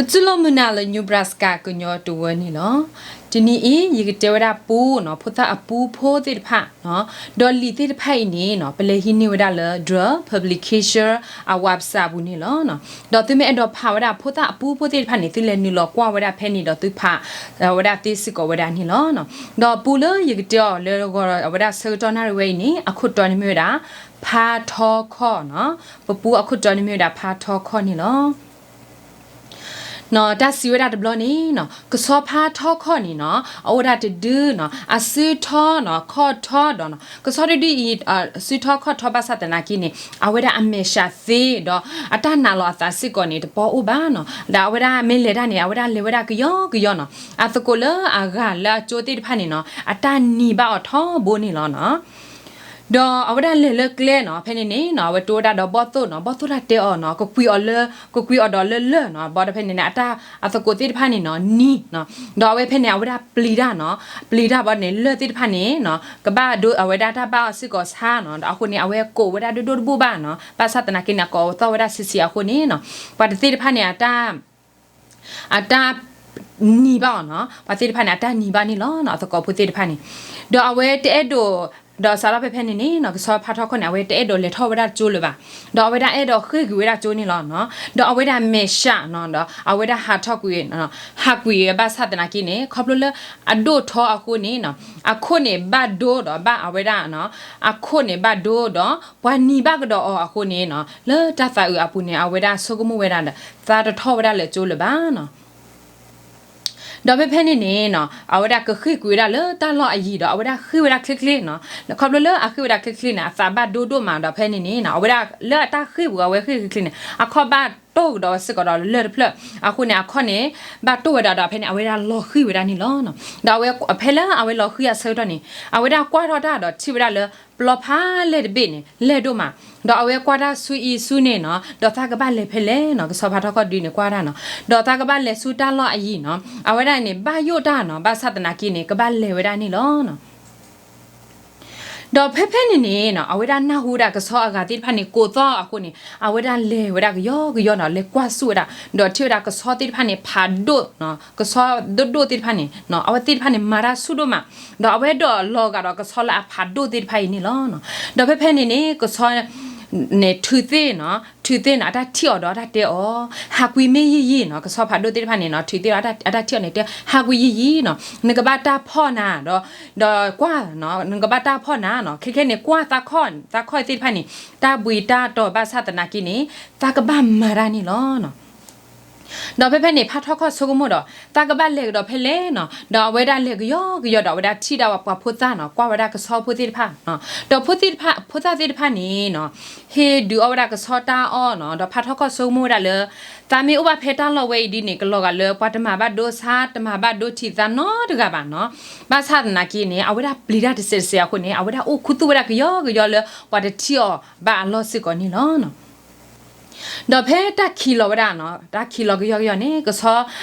ကစၢ်လီၤမုၢ်နၤလၢ Nebraska ကညီတဝၢန့ၣ်လီၤ. တနံၤအံၤ ယကတဲဝဲဒၣ်ပူနီၤ, ဖိသၣ်အပူဖိသ့ၣ်တဖၣ်နီၤ, ဒီးလံာ်သ့ၣ်တဖၣ်အံၤန့ၣ်နီၤ, ပလဲၤဟံးန့ၢ်ဝဲဒၣ်လၢ Druh Publication အ website အပူၤန့ၣ်လီၤ. ဒီးသုမ့ၢ်အဲၣ်ဒိးဖးဝဲဒၣ်ဖိသၣ်အပူဖိသ့ၣ်တဖၣ်န့ၣ် သုလဲၤနုာ်လီၤကွၢ်ဝဲဒၣ်ဖဲန့ၣ်ဒီးသုဖးဝဲဒၣ်သ့စ့ၢ်ကီးဝဲဒၣ်န့ၣ်လီၤ. ဒီးပူလၢယကတဲအီၤလၢဂီၤအဝဲဒၣ်ဆၢကတီၢ်နၣ်ရံၣ်ဝဲအံၤန့ၣ် အခိၣ်တီန့ၣ်မ့ၢ်ဝဲဒၣ် ဖါထီခီၣ်နီၤ, ပပူအခိၣ်တီန့ၣ်မ့ၢ်ဝဲဒၣ်ဖါထီခီၣ်န့ၣ်လီၤ. နီၤ တၢ်စံးဝဲဒၣ်တဘျီန့ၣ်နီၤ, ကဆီဖါထီခီၣ်န့ၣ်နီၤ, အအိၣ်ဒၣ်တဒုနီၤ, အစုထီနီၤ, ခီၣ်ထီဒီးနီၤ, ကဆီတဒုအံၤ စုထီခီၣ်ထီဘၣ်ဆၣ်သနာ်က့န့ၣ် အဝဲဒၣ်အမဲာ်ဆှးသ့ဒီး အတၢ်နာ်လီၤအသးစ့ၢ်ကီးန့ၣ် တပီအိၣ်ဘၣ်နီၤ. ဒီးအဝဲဒၣ်မ့ၢ်လဲၤတၢ်န့ၣ် အဝဲဒၣ်လဲၤဝဲဒၣ်ကယီကယီနီၤ, အသကိးလၢအဂၤလၢအကၠိသ့ၣ်တဖၣ်န့ၣ်နီၤ, အတၢ်နံၤဘၣ်အီၤထီဘိန့ၣ်လီၤနီၤ. ဒီးအဝဲဒၣ်လဲၤလၢကျဲနီၤ, ဖဲန့ၣ်န့ၣ်နီၤ, အဝဲတိဝဲဒၣ်ဒီးဘီၣ်သိၣ်နီၤ, ဘီၣ်သိၣ်တၢ်တဲအီၤနီၤ, ကကွံာ်အီၤလၢ ကကွံာ်အီၤဒီးလၢလၢၢ်နီၤ, ဘီဒီးဖဲန့ၣ်န့ၣ် အတၢ်အသကိးသ့ၣ်တဖၣ်န့ၣ်နီၤ, နံၤနီၤ, ဒီးအဝဲဖဲန့ၣ် အဝဲဒၣ်ပျံၤတၢ်နီၤ, ပျံၤတၢ်ဘီန့ၣ် လၢၢ်သ့ၣ်တဖၣ်န့ၣ်နီၤ, ကဘၣ်ဒိ အဝဲဒၣ်တၢ်ဘၣ်အီၤစ့ၢ်ကီးဆါနီၤ, ဒီးအဃိန့ၣ် အဝဲကိးဝဲဒၣ်ဒိၣ်ဒိၣ်တဘိၣ်ဘၣ်နီၤ, ဘၣ်ဆၣ်သနာ်က့န့ၣ် အကိးသီၣ်ဝဲဒၣ်ဆံးဆံးအဃိန့ၣ်နီၤ, ပှၤတသ့ၣ်တဖၣ်န့ၣ် အတၢ် အတၢ်နံၤဘၣ်အီၤနီၤ, ပှၤသ့ၣ်တဖၣ်န့ၣ် အတၢ်နံၤဘၣ်န့ၣ်လီၤနီၤ, အသကိးဖိသ့ၣ်တဖၣ်န့ၣ်, ဒီးအဝဲတအဲၣ်ဒိး ဒီးစးထီၣ်ဖဲဖဲန့ၣ်န့ၣ်နီၤ, ကဆီဖါထီခီၣ်န့ၣ် အဝဲတအဲၣ်ဒိးလဲၤထီၣ်ဝဲဒၣ်ကၠိလၢၤဘၣ်, ဒီးအဝဲဒၣ်အဲၣ်ဒိးဃ့ၢ်ကွံာ်ဝဲဒၣ်ကၠိန့ၣ်လီၤနီၤ, ဒီးအဝဲဒၣ်မဲာ်ဆှးနီၤ, ဒီးအဝဲဒၣ်ဟးထီၣ်ကွံာ် ဟးကွံာ်ဘၣ်ဆၣ်သနာ်က့န့ၣ် ခီဖျိလၢအဒိၣ်ထီအဃိန့ၣ်နီၤ, အခိၣ်န့ၣ်ဘၣ်ဒိဒီးဘၣ်အဝဲဒၣ် အခိၣ်န့ၣ်ဘၣ်ဒိဒီး ပှၤနံၤဘၣ်ကဒီးအီၤအဃိန့ၣ်နီၤ, လၢတၢ်သးအုးအပူၤန့ၣ် အဝဲဒၣ်ဆိကမိၣ်ဝဲဒၣ်ဒီး သးတထီၣ်ဝဲဒၣ်လၢကၠိလၢၤဘၣ်နီၤ. ဒီးဖဲဖဲန့ၣ်န့ၣ်နီၤ, အဝဲဒၣ်ကဃ့ၢ်ကွံာ်ဝဲဒၣ်လၢတၢ်လီၢ်အယံၤဒီး အဝဲဒၣ်ဃ့ၢ်ဝဲဒၣ်ချ့ချ့နီၤ, ခီဖျိလၢအဃ့ၢ်ဝဲဒၣ်ချ့ချ့န့ၣ် အသးဘၣ်ဒိဒိၣ်မးဒီးဖဲန့ၣ်န့ၣ်နီၤ, အဝဲဒၣ်လၢအတၢ်ဃ့ၢ်ပူၤအဝဲဃ့ၢ်ချ့ချ့န့ၣ် အခီၣ်ဘၣ်တိၢ်ကဒီးစ့ၢ်ကီးဒီးလၢၢ်တဖျၢၣ်, အဃိန့ၣ် အခီၣ်န့ၣ် ဘၣ်တိၢ်ဝဲဒၣ်ဒီးဖဲန့ၣ် အဝဲဒၣ်လီၤဃံၤဝဲဒၣ်န့ၣ်လီၤနီၤ. ဒီးအဝဲဖဲလၢအဝဲလီၤဃံၤအဆၢကတီၢ်န့ၣ် အဝဲဒၣ်ကွၢ်ထီၣ်တၢ်ဒီးထံၣ်ဝဲဒၣ်လၢ ပျီဖးလဲၢ်တဘ့ၣ်န့ၣ် လဲၢ်ဒိၣ်မး, ဒီးအဝဲကွၢ်တၢ်ဆူအံၤဆူန့ၣ်နီၤ, ဒီးသးကဘၣ်လဲၤဖဲလဲၣ်နီၤ, ကဆီဖါထီခီၣ်ဒုန့ၣ်ကွၢ်တၢ်နီၤ, ဒီးသးကဘၣ်လဲၤဆူတၢ်လီၢ်အယံၤနီၤ, အဝဲဒၣ်န့ၣ် ဘၣ်ယိၣ်တၢ်နီၤ, ဘၣ်ဆၣ်သနာ်က့န့ၣ် ကဘၣ်လဲၤဝဲဒၣ်န့ၣ်လီၤနီၤ. ဒီးဖဲဖဲန့ၣ်န့ၣ်နီၤ, အဝဲဒၣ်နၢ်ဟူဝဲဒၣ်ကဆီအဂၤသ့ၣ်တဖၣ်န့ၣ် ကိးသီၣ်အဃိန့ၣ် အဝဲဒၣ်လဲၤဝဲဒၣ်ကယီကယီနီၤ, လဲၤကွၢ်ဆူၣ်ဝဲဒၣ်, ဒီးထံၣ်ဝဲဒၣ်ကဆီသ့ၣ်တဖၣ်န့ၣ် ဖးဒိၣ်နီၤ, ကဆီဒိၣ်ဒိၣ်သ့ၣ်တဖၣ်န့ၣ်နီၤ, အဝဲသ့ၣ်တဖၣ်န့ၣ် မၤတၢ်ဆူၣ်ဒိၣ်မး, ဒီးအဝဲဒိးလီၤဂာ်ဒီးကဆီလၢအဖးဒိၣ်သ့ၣ်တဖၣ်အံၤန့ၣ်လီၤနီၤ. ဒီးဖဲဖဲန့ၣ်န့ၣ် ကဆီ န့ၣ်ထုးသ့ၣ်နီၤ, ထုးသ့ၣ်န့ၣ် အတၢ်ထံၣ်အီၤဒီးအတၢ်တဲအီၤ, ဟးကွံာ်မ့ၢ်ယံာ်ယံာ်နီၤ, ကဆီဖးဒိၣ်သ့ၣ်တဖၣ်န့ၣ်နီၤ, ထုးသ့ၣ်အီၤအတၢ်ထံၣ်အီၤန့ၣ်တဲ ဟးကွံာ်ယံာ်ယံာ်နီၤ, နကဘၣ်တၢ်ဖီၣ်နၤဒီး, ဒီးကွၢ်နီၤ, နကဘၣ်တၢ်ဖီၣ်နၤနီၤ, ခဲခဲန့ၣ် ကွၢ်သးခီၣ်, သးခီၣ်သ့ၣ်တဖၣ်န့ၣ် တၢ်ဘှံးတၢ်တီၤဘၣ်ဆၣ်သနာ်က့န့ၣ် သးကဘၣ်မၤတၢ်န့ၣ်လီၤနီၤ. ဒီးဖဲဖဲန့ၣ် ဖါထီခီၣ်ဆိကမိၣ်ဒီး သးကဘၣ်လဲၤကဒီးဖဲလဲၣ်နီၤ, ဒီးအဝဲဒၣ်လဲၤကယီကယီဒီး အဝဲဒၣ်ထံၣ်ဒၣ်ပှၤဖိသၣ်နီၤ, ကွၢ်ဝဲဒၣ်ကဆီဖိသ့ၣ်တဖၣ်နီၤ, ဒီးဖိသ့ၣ်တဖၣ်, ဖိသၣ်သ့ၣ်တဖၣ်န့ၣ်နီၤ, ဟ့ၣ်ဒုးအီၣ်ဝဲဒၣ်ကဆီတၢ်အီၣ်နီၤ, ဒီးဖါထီခီၣ်ဆိကမိၣ်ဝဲဒၣ်လၢ သးမ့ၢ်အိၣ်ဘၣ်ဖဲတၢ်လီၢ်ဝဲအံၤဒ်န့ၣ် ကလီၤဂာ်လၢပှၤတမၤဘၣ်ဒိဆါ တမၤဘၣ်ဒိထံးသးနီတဂၤဘၣ်နီၤ, ဘၣ်ဆၣ်သနာ်က့န့ၣ် အဝဲဒၣ်ပျံၤတၢ်တစဲးတစဲးအဃိန့ၣ် အဝဲဒၣ်အိၣ်ခူသူၣ်ဝဲဒၣ်ကယီကယီလၢပှၤတထံၣ်အီၤဘၣ်အလီၢ်စ့ၢ်ကီးန့ၣ်လီၤနီၤ. ဒီးဖဲတၢ်ခံးလီၤဝဲဒၣ်နီၤ, တၢ်ခံးလီၤကယီကယီန့ၣ် ကဆ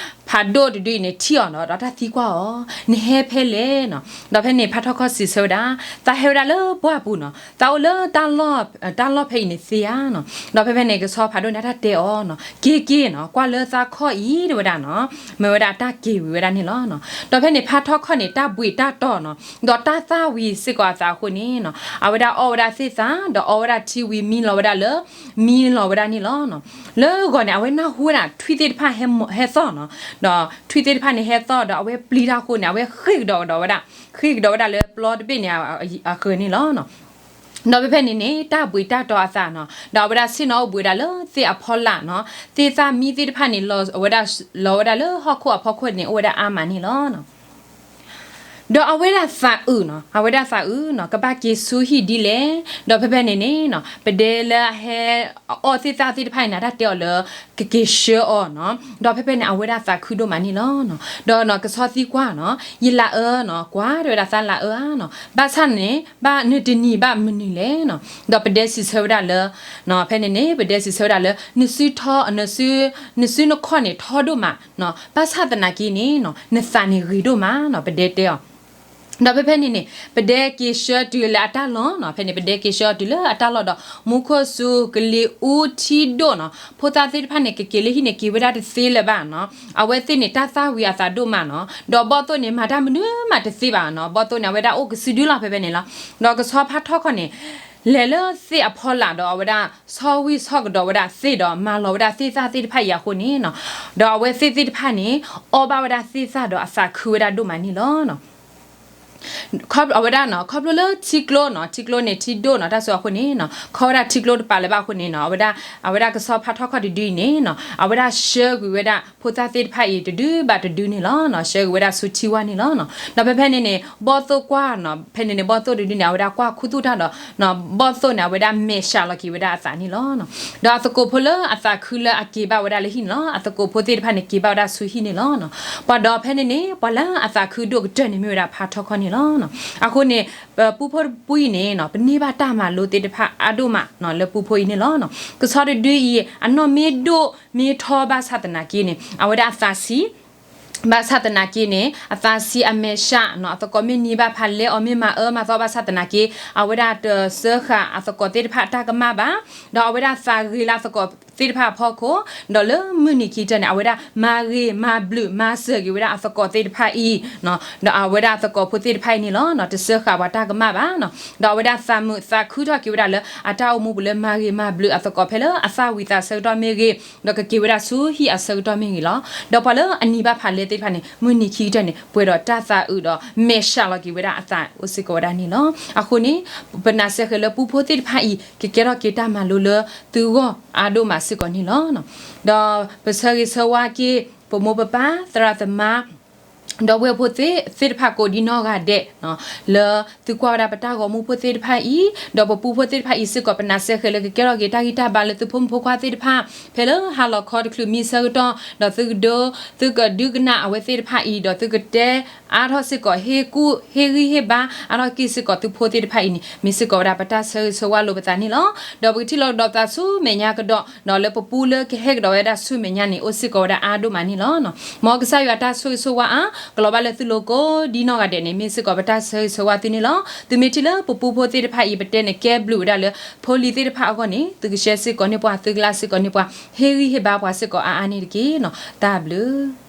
ီဖးဒိၣ်တဒုအံၤန့ၣ် ထံၣ်အီၤနီၤ, ဒီးတၢ်သံကွၢ်အီၤ, နဟဲဖဲလဲၣ်နီၤ. ဒီးဖဲန့ၣ် ဖါထီခီၣ်စံးဆၢဝဲဒၣ်, သးဟဲဝဲဒၣ်လၢပှၢ်ပူၤနီၤ, သးအိၣ်လၢ တၢ်လီၢ်ဖဲအံၤန့ၣ်သ့ဧါနီၤ. ဒီးဖဲဖဲန့ၣ် ကဆီဖးဒိၣ်န့ၣ် အတၢ်တဲအီၤနီၤ, က့ၤက့ၤနီၤ, ကွၢ်လၢသးခီၣ်အံၤ တဲဝဲဒၣ်နီၤ, မ့ၢ်ဝဲဒၣ်တၢ်က့ၤဝံၤဝဲဒၣ်န့ၣ်လီၤနီၤ. ဒီးဖဲန့ၣ် ဖါထီခီၣ်န့ၣ် တၢ်ဘှံးတၢ်တီၤနီၤ, ဒီးတၢ်သၣ်ဝံၤစ့ၢ်ကီးအသးအဃိန့ၣ်နီၤ, အဝဲဒၣ်အီၣ်ဝဲဒၣ်သ့ၣ်သၣ်, ဒီးအီဝဲဒၣ်ထံဝံၤ မံလီၤဝဲဒၣ်လၢ, မံလီၤဝဲဒၣ်န့ၣ်လီၤနီၤ. လၢဂီၤန့ၣ် အဝဲနၢ်ဟူဝဲဒၣ် ထွံၣ်သ့ၣ်တဖၣ် ဟဲသီၣ်နီၤ, ဒီးထွံၣ်သ့ၣ်တဖၣ်န့ၣ်ဟဲသီၣ်ဒီး အဝဲပျံၤတၢ်အဃိန့ၣ် အဝဲဃ့ၢ်ကဒီးကဒီးဝဲဒၣ်, ဃ့ၢ်ကဒီးဝဲဒၣ်လၢပျီတဘ့ၣ်န့ၣ်အဃၢၤန့ၣ်လီၤနီၤ. ဒီးဖဲဖဲန့ၣ်န့ၣ် တၢ်ဘှံးတၢ်တီၤအသးနီၤ, ဒီးအဝဲဒၣ်ဆ့ၣ်နီၤအိၣ်ဘှံးဝဲဒၣ်လၢသ့ၣ်အဖီလာ်နီၤ, သ့ၣ်သၣ်မံသ့ၣ်တဖၣ်န့ၣ် လီၤဝဲဒၣ်လၢဟီၣ်ခိၣ်အဖီခိၣ်န့ၣ် အိၣ်ဝဲဒၣ်အါမးန့ၣ်လီၤနီၤ. ဒီးအဝဲဒၣ်သးအုးနီၤ, အဝဲဒၣ်သးအုးနီၤ, ကဘၣ်က့ၤဆူဟံၣ်ဒ်လဲၣ်, ဒီးဖဲဖဲန့ၣ်န့ၣ်နီၤ, ပဒဲလၢအဟဲအီၣ်သ့ၣ်သၣ်သ့ၣ်တဖၣ်န့ၣ် အတၢ်တဲအီၤလၢ ကက့ၤဆှၢအီၤနီၤ, ဒီးဖဲဖဲန့ၣ် အဝဲဒၣ်သးခုဒိၣ်မးန့ၣ်လီၤနီၤ. ဒီးနီၤ ကဆီသံကွၢ်နီၤ, ယလၤအၢနီၤ, ကွၢ်တဲဝဲဒၣ်သးလၤအၢဧါနီၤ, ဘၣ်ဆၣ်န့ၣ် ဘၣ်နတနံၤဘၣ်မနုၤလဲၣ်နီၤ, ဒီးပဒဲစံးဆၢဝဲဒၣ်လၢ ဖဲန့ၣ်န့ၣ် ပဒဲစံးဆၢဝဲဒၣ်လၢ နစုထီ, နစုနခီၣ်န့ၣ်ထီဒိၣ်မးနီၤ, ဘၣ်ဆၣ်သနာ်က့န့ၣ်နီၤ နသးန့ၣ်ဂ့ၤဒိၣ်မးနီၤ, ပဒဲတဲအီၤ ဒီးဖဲဖဲန့ၣ်န့ၣ် ပဒဲက့ၤဆှၢတုၤလၢအတၢ်လီၢ်နီၤ, ဖဲန့ၣ် ပဒဲက့ၤဆှၢအီၤတုၤလၢအတၢ်လီၢ်ဒီး မူခိၣ်စူၤ ကလံၤအူ ထံဒိၣ်နီၤ, ဖိသၣ်သ့ၣ်တဖၣ်န့ၣ် ကက့ၤလၢဟံၣ်န့ၣ် က့ၤဝဲဒၣ်တသ့လၢၤဘၣ်နီၤ. အဝဲသ့ၣ်န့ၣ် တၢ်သၣ်ဝံၤအသးဒိၣ်မးနီၤ, ဒီးဘီၣ်သိၣ်န့ၣ် မၤတၢ်မနုၤမးတသ့ဘၣ်နီၤ, ဘီၣ်သိၣ်န့ၣ် အဝဲဒၣ်အိၣ်ကစုဒုလီၤဖဲဖဲန့ၣ်လီၤ. ဒီးကဆီဖါထီခီၣ်န့ၣ် လဲၤလၢသ့ၣ်အဖီလာ်ဒီး အဝဲဒၣ်ဆီဝံၣ်ဆီကဒီးဝဲဒၣ်သ့ၣ်ဒီး မၤလီၤဝဲဒၣ်သ့ၣ်သၣ်သ့ၣ်တဖၣ်အံၤအဃိန့ၣ်နီၤ, ဒီးအဝဲသ့ၣ်သ့ၣ်တဖၣ်န့ၣ် အီၣ်ဘၣ်ဝဲဒၣ်သ့ၣ်သၣ်ဒီးအသးခုဝဲဒၣ်ဒိၣ်မးန့ၣ်လီၤ. အဝဲဒၣ်နီၤ ခီဖျိလၢထံကျိနီၤ, ထံကျိန့ၣ် ထံဒိၣ်နီၤ တၢ်စိၤအဃိန့ၣ်နီၤ, ခီဝဲဒၣ်ထံကျိတပာ်လၢၤဘၣ်အဃိန့ၣ်နီၤ, အဝဲဒၣ် အဝဲဒၣ်ကဆီဖါထီခီၣ်တဒုအံၤန့ၣ်နီၤ အဝဲဒၣ်ဆှၢကွံာ်ဝဲဒၣ်ဖိသၣ်သ့ၣ်တဖၣ်အံၤတဒုဘၣ်တဒုန့ၣ်လီၤ. ဆှၢကွံာ်ဝဲဒၣ်ဆူထံဝၢ်န့ၣ်လီၤ. ဒီးဖဲဖဲန့ၣ်န့ၣ် ဘီၣ်သိၣ်ကွၢ်နီၤ, ဖဲန့ၣ်န့ၣ် ဘီၣ်သိၣ်တဒုန့ၣ် အဝဲဒၣ်ကွၢ်ခူသူၣ်တၢ်ဒီး ဘီၣ်သိၣ်န့ၣ် အဝဲဒၣ်မဲာ်ဆှးလီၤက့ၤဝဲဒၣ်အသးန့ၣ်လီၤ. ဒီးအသကိးဖိလၢအသးခုလၢအက့ၤဘၣ်ဝဲဒၣ်လၢဟံၣ်န့ၣ်လီၤ, အသကိးဖိသ့ၣ်တဖၣ်န့ၣ် က့ၤဘၣ်ဝဲဒၣ်ဆူဟံၣ်န့ၣ်လီၤ. ပှၤဒီးဖဲန့ၣ်န့ၣ် ပှၤလၢအသးခုဒိၣ်ကတၢၢ်န့ၣ် မ့ၢ်ဝဲဒၣ်ဖါထီခီၣ်န့ၣ်လီၤ. အဃိန့ၣ် ပပူဖိတပူအံၤန့ၣ်နီၤ ပန့ၢ်ဘၣ်တၢ်မၤလိသ့ၣ်တဖၣ်အါဒိၣ်မးနီၤ လၢပူဖိအံၤန့ၣ်လီၤ. ကဆီတဒုအံၤ အနီၢ်မ့ၢ်ဒိၣ်မ့ၢ်ထီဘၣ်ဆၣ်သနာ်က့န့ၣ် အဝဲဒၣ်အသးဆံး ဘၣ်ဆၣ်သနာ်က့န့ၣ် အသးဆံးအမဲာ်ဆှးနီၤ, အသကိးမ့ၢ်နံၤဘၣ်ဖးလဲအီၤ မ့ၢ်မၤအၢမၤသီဘၣ်ဆၣ်သနာ်က့ အဝဲဒၣ်တစၢဃာ်အသကိးသ့ၣ်တဖၣ်တၢ်ကမၣ်ဘၣ်, ဒီးအဝဲဒၣ်သးဂ့ၤလၢအသကိးသ့ၣ်တဖၣ်အဖီခိၣ်, ဒီးလၢမုၢ်နံၤခံကတၢၢ်န့ၣ် အဝဲဒၣ်မၤဂ့ၤမၤဘျုးမၤစၢၤက့ၤဝဲဒၣ်အသကိးသ့ၣ်တဖၣ်အံၤ ဒီးအဝဲဒၣ်အသကိးဖိသ့ၣ်တဖၣ်အံၤန့ၣ်လီၤ, တစၢဃာ်ပှၤတၢ်ကမၣ်ဘၣ်နီၤ, ဒီးအဝဲဒၣ်သးမုာ်သးခုထီၣ်က့ၤဝဲဒၣ်လၢအတၢ်အိၣ်မူပူၤလၢမၤဂ့ၤမၤဘျုးအသကိးဖဲလၢအသၣ်ဝံၤသးဆၢကတီၢ်မ့ၢ်ဂ့ၤ, ဒီးကက့ၤဝဲဒၣ်ဆူဟံၣ်အဆၢကတီၢ်မ့ၢ်ဂ့ၤလီၤ. ဒီးပှၤလၢအနံၤဘၣ်ဖးလဲသ့ၣ်တဖၣ်န့ၣ် မုၢ်နံၤခံကတၢၢ်န့ၣ် ပှဲၤဒီးတၢ်သးအုးဒီးမဲာ်ဆှးလီၤက့ၤဝဲဒၣ်အသးအိၣ်စ့ၢ်ကီးဝဲဒၣ်န့ၣ်လီၤ. အဃိန့ၣ် ပနာ်စ့ၢ်ဃဲၤလၢပူဖိသ့ၣ်တဖၣ်အံၤ ကကဲထီၣ်က့ၤတၢ်မၤလိလၢသုဂီၢ်အါဒိၣ်မးစ့ၢ်ကီးန့ၣ်လီၤ. ဒီးပဆၢဂ့ၤဆၢဝါက့ၤ ပမိၢ်ပပၢ်သရၣ်သမါ ဒီပုၢ်ဝဲၢ်ဖိသ့ၣ်တဖၣ်ကိးဒံနီၢ်ဂၤဒဲး လၢသုကွၢ်ဝဲဒၣ်ပတၢ်ဂီၤမူဖိသ့ၣ်တဖၣ်အံၤ, ဒီးပပူဖိသ့ၣ်တဖၣ်အံၤစ့ၢ်ကီး ပနာ်စ့ၢ်ဃဲၤလၢကကဲထီၣ်က့ၤတၢ်ဂံၢ်တၢ်ဘါလၢသုဖိမုၣ်ဖိခွါသ့ၣ်တဖၣ် ဖဲလၢဟါလီၤခီတချုးမံဆၢကတီၢ် ဒီးသုကဒု သုကဒုကနၣ်အဝဲသ့ၣ်တဖၣ်အံၤ ဒီးသုကတဲအါထီၣ်စ့ၢ်ကီး ဟ့ၣ်ကူၣ်ဟ့ၣ်ဂံၢ်ဟ့ၣ်ဘါအါထီၣ်က့ၤစ့ၢ်ကီးသုဖိသ့ၣ်တဖၣ်အံၤန့ၣ် မ့ၢ်စ့ၢ်ကီးဝဲဒၣ်ပတၢ်ဆၢဂ့ၤဆၢဝါလိာ်ပသးန့ၣ်လီၤ. ဒီးပကထံၣ်လိာ်ကဒီးပသးဆူမဲာ်ညါကဒီး ဒီးလၢပပူလၢကဟဲကဒီးဝဲဒၣ်ဆူမဲာ်ညါန့ၣ် အိၣ်စ့ၢ်ကီးဝဲဒၣ်အါဒိၣ်မးန့ၣ်လီၤ. မ်ကစၢ်ယွၤတၢ်ဆိၣ်ဂ့ၤဆိၣ်ဝါအါ ကလီၤဘၣ်လၢသုလိၤကိးဒံနီၢ်ဂၤဒဲးန့ၣ် မ့ၢ်စ့ၢ်ကီးပတၢ်ဆၢဂ့ၤဆၢဝါသုန့ၣ်လီၤ. သုမ့ၢ်ထံၣ်လၢပပူဖိသ့ၣ်တဖၣ်အံၤ ပတဲန့ၣ်ကဲဘျုးဝဲဒၣ်လၢဖိလံၤသ့ၣ်တဖၣ်အဂီၢ်န့ၣ် သုကshareစ့ၢ်ကီးန့ၢ်ပှၤ သုကlikeစ့ၢ်ကီးန့ၢ်ပှၤ ဟ့ၣ်ဂံၢ်ဟ့ၣ်ဘါပှၤစ့ၢ်ကီးအါအါန့ၣ်တက့ၢ်နီၤ. တၢ်ဘျုး